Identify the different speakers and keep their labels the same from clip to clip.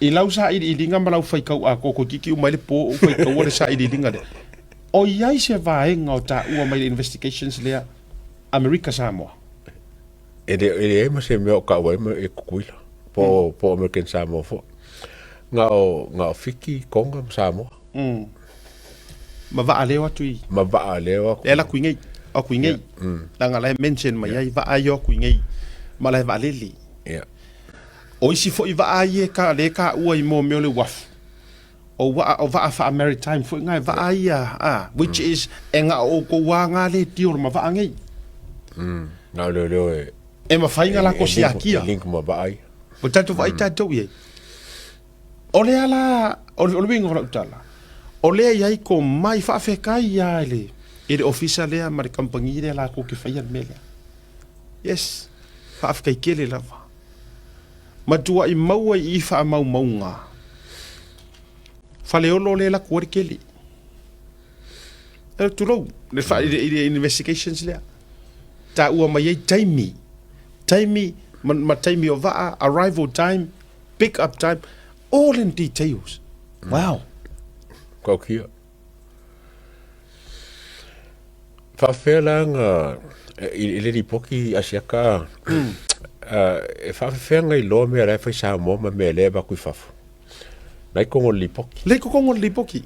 Speaker 1: I lau sailiiliga ma lau faitau atoa toeitiiti uma ai le po o ou faitaua le sailiiliga lea, o i ai se vaega o taua mai le investigations lea Amerika Samoa?
Speaker 2: E le e leai ma se mea o taua ai ma e Tutuila po po o American Samoa foi. Na o na o Fiti, Tonga ma Samoa.
Speaker 1: Ma vaa lea o atu i.
Speaker 2: Ma vaa lea o atu.
Speaker 1: Lea la atu i nei, o atu i nei. Leaga la e mention mai ai vaa ia o atu i nei ma la e vaalele. O isi foi vaa ia e ka, lea e taua i mea o le uafu, o vaa, o vaa faa-maritime foi na, e vaa ia, a, which is, e na o outou lava na le deal ma vaa nei.
Speaker 2: Na o leoleo e...
Speaker 1: E mafai ona latou siakia.
Speaker 2: E link ma vaa ia.
Speaker 1: Ua tatou vaai tatou i ai. O lea la, o le uiga o lau tala, o lea e i ai komai faafetai lava i le, i le ofisa lea ma le kamupani lea latou te faia le mea lea. Yes, faafetai tele lava. Matuai maua i i faamaumauga. Faleolo lea e laku ai le kele. E tulou, le fa, i le investigations lea. Taua mai ai taimi, taimi ma, ma taimi o vaa, arrival time, pick up time, all in details. Wow.
Speaker 2: Kau kia. Faafefea la na i le lipoti Asiata e faafefea na iloa mea la e fai Samoa ma mea lea e avatu i fafo? Na i totonu o le lipoti.
Speaker 1: Le i totonu o le lipoti.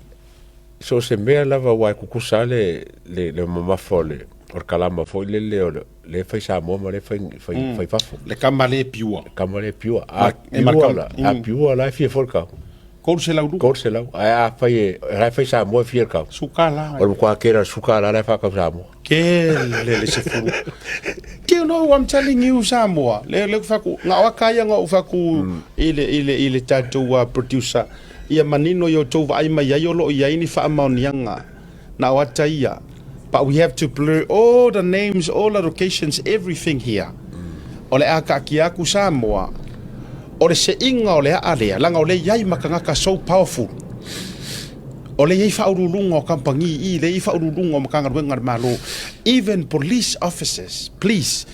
Speaker 2: So o se mea lava aua e tutusa lava le le le mamafa o le o le kalama foi lele o le lea e fai Samoa ma lea e fai fai fai fafo.
Speaker 1: Le kama le pure.
Speaker 2: Le kama le pure. A pure la, a pure la e fia foi le kau.
Speaker 1: 302.
Speaker 2: 300. Ae afai e, la e fai Samoa e fia le kau.
Speaker 1: Suka la.
Speaker 2: O le matua kele o le suka la la e whakau Samoa.
Speaker 1: Kele le sefulu. Do you know, I'm telling you Samoa. Le le whaku, nga oa kaya nga whaku i le, i le, i le tatou producer. Ia manino i o tou vaai mai ai o lo o i ai ni faamaoniaga. Na o ata ia. But we have to blur all the names, all the locations, everything here. O le a kaatia aku Samoa, o le seiga o le aa lea, leaga o lea e i ai ma tagata so powerful. O lea e i ai faauluuluga o kamupani i, lea e i ai faauluuluga o Matagaluega a le Malo, even police officers, please,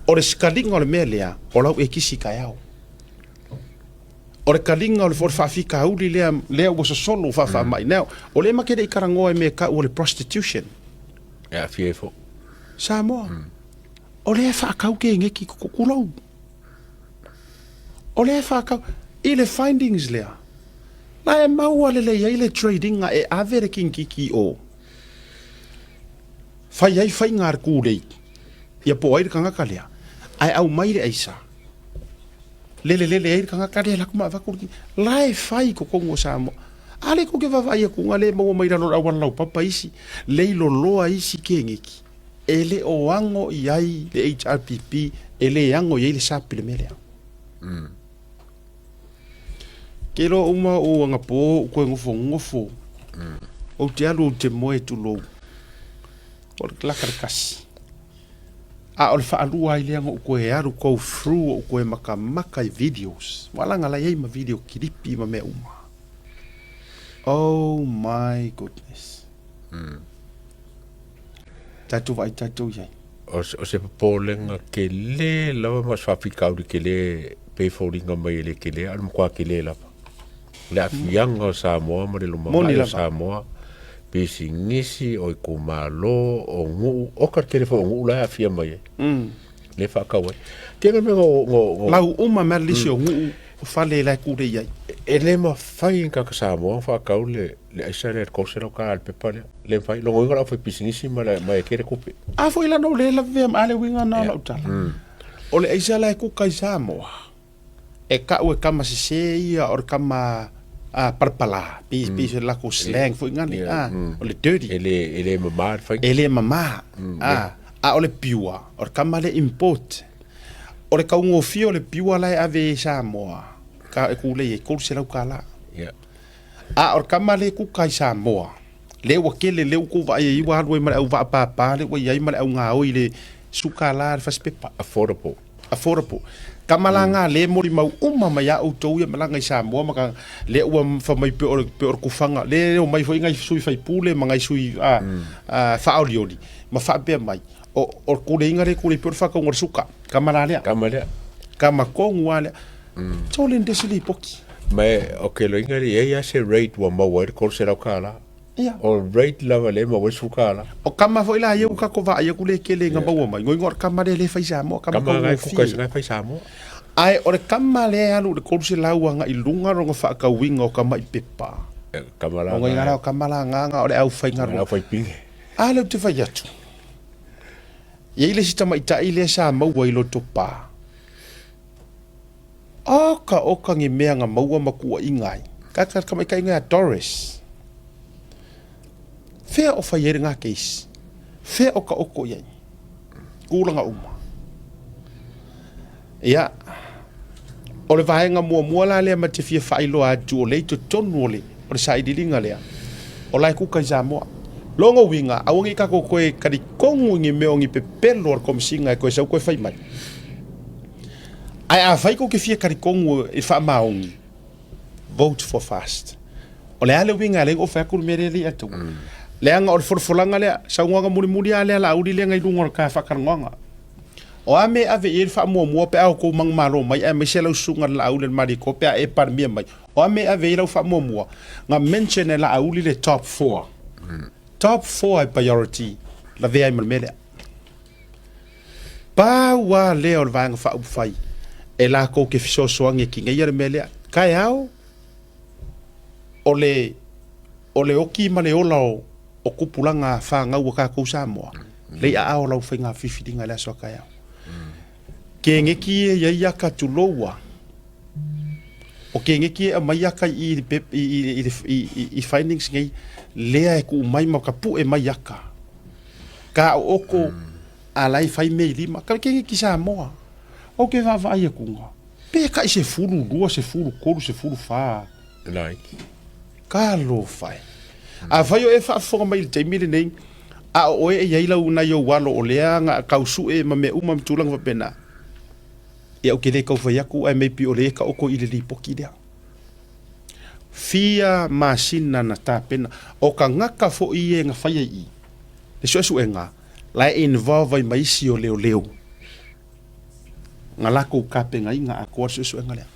Speaker 1: o le sikaliga o le mea lea, o lau e kisi taeao. O le kaliga o le faafitauli lea, lea ua sosolo faafaamai. Now, o lea ma te le i talanoa i mea e tau o le prostitution.
Speaker 2: E aafia ai foi.
Speaker 1: Samoa. O lea e faatau keneki tulou. O lea e faatau i le findings lea. La e maua lelei ai le trading e ave le kinititi i o. Fai ai faiga a le kūlei. Ia po o ai le tagata lea. Ae aumai le aisa. Lele lele ai le tagata lea laku ma avatu le la e fai i totonu o Samoa. A le tou te vaavaai atu na le maua mai lalo o le auala laupapa isi, le iloloa isi keneki e le o ago i ai le HRPP, e le ago i ai le SAP i le mea lea. Ke iloa uma o anapo ou toe nofonofo, ou te alu ou te moe tulou, o le laka le tasi. A o le faalua ai lea na ou toe alu go through ou toe matamata i videos. Ua laga la i ai ma video kilipi ma mea uma. Oh my goodness. Tatou vaai tatou i ai.
Speaker 2: O se popolega tele lava ma se faafitauli tele pei foliga mai e le tele, a o le matua tele lava. O le aafiaga o Samoa ma le lumanai o Samoa, pisinisi, o itumalo, o nuu, oka le tele foi o nuu la e aafia mai ai, lea e faatau ai. Tele mea
Speaker 1: na... Lau uma mai lisi o nuu, o fale la e kule i ai.
Speaker 2: E le mafai e ni tagata Samoa ona faatau le aisa lea i le $300 i le pepa lea. Le mafai. Lona uiga o le aufaipisinisi ma e tele tupe.
Speaker 1: A foi la na ou le lavea, a le uiga lena o lau tala. O le aisa la e kuka i Samoa, E kau e kama sese ia o le kama a palapala, pei pei se lako slang foi ngani, a o le dirty.
Speaker 2: E le e le mama le
Speaker 1: faiga. E le mama, a a o le pure, o le kama le import. O le taugofie o le pure la e ave i Samoa, ka e kulei e $300. A o le kama le kuka i Samoa, le ua kele le ua kou vaai ai ua alu ai ma le au vaapapa le ua i ai ma le au gaoi le suka la le fasipepa.
Speaker 2: Affordable.
Speaker 1: Affordable. Kama la nga le molimau uma mai a outou ia malaga i Samoa ma ka le ua fa mai pe o le pe o le kufanga le o mai foi ngai sui faipule ma ngai sui a a faaolioli ma faapea mai o o le kuleiga le kulei pe o le faakauga o le suka kama la lea.
Speaker 2: Kama lea.
Speaker 1: Kama kongu a lea. Tole ndesi lipoki.
Speaker 2: Ma o ke loiga le i ai lava se rate ua maua ai le $300.
Speaker 1: Ia.
Speaker 2: O le rate lava lea e maua ai le $10.
Speaker 1: O kama foi la ia ua tatou vaai atu lea e tele ina maua mai, goigoa o le kama lea e le fai Samoa, kama
Speaker 2: Kama na e kuka
Speaker 1: taugofie.
Speaker 2: na e fai Samoa.
Speaker 1: Ae o le kama lea e alu i le 300 agai i luga lona faatauina o tamai pepa.
Speaker 2: Kama la
Speaker 1: O goiga la o kama la agaga o le aufaigaluega.
Speaker 2: Le aufaipine.
Speaker 1: A lea ou te fai atu, e i ai le isi tamaitai lea sa maua i Lotopa. Oka oka ni mea na maua ma tuuaiga ai. Ka tamaitai ia Doris. Fea o fai ai lena case? Fea o taoto i ai? Tulaga uma. Ia, o le vaega muamua la lea ma te fia faailoa atu o lea i totonu o le, o le sailiiliga lea, o la e kuka i Samoa. Lona uiga, aua ne i tatou toe talitonu i ni mea o ni pepelo a le Komesina e toe sau toe fai mai. Ae afai tou te fia talitonu i le faamaoni, vote for fast. O le a le uiga e ala ai ona ou fai atu le mea lea e le i ataua? Leaga o le folafolaga lea, saunoaga mulimuli lava lea a Laauli lea na i luga o le ta faatalanoaga. O a mea e ave i ai le faamuamua pe a outou manumalo mai aemaise lau susuga i le Laauli a le Malietoa pe a e Palemia mai, o a mea e ave i ai lau faamuamua? Na mention e Laauli le top four. Top four e priority lavea ai ma le mea lea. Pau lava lea o le Vaega Faaupufai e latou te fesoasoani e tineia le mea lea. Taeao o le o le oti ma le ola o o tupulaga fanau a tatou Samoa, lea i aao o lau faiga filifiliga i le aso a taeao. Keneti e i ai aka tulou a, o keneti e aumai aka i i i i i i i findings nei, lea e tuu mai ma tapue mai aka. Ka ooto a la e fai mea i lima. Ka keneti Samoa. Ou te vaavaai atu, pe tai 12, 13, 14.
Speaker 2: Laiti.
Speaker 1: Talofa e. Afai o e faafofoga mai i le taimi lenei, a o oe e i ai lau nai ou alo o lea na tau sue ma mea uma ma tulaga faapena, ia ou te le tau fai atu ae maybe o lea e taoto i le lipoti lea. Fia masina na tapena. O tagata foi ia na faia i i le suesuega, la e involve ai ma isi o leoleo na latou tapenaina atoa le suesuega lea.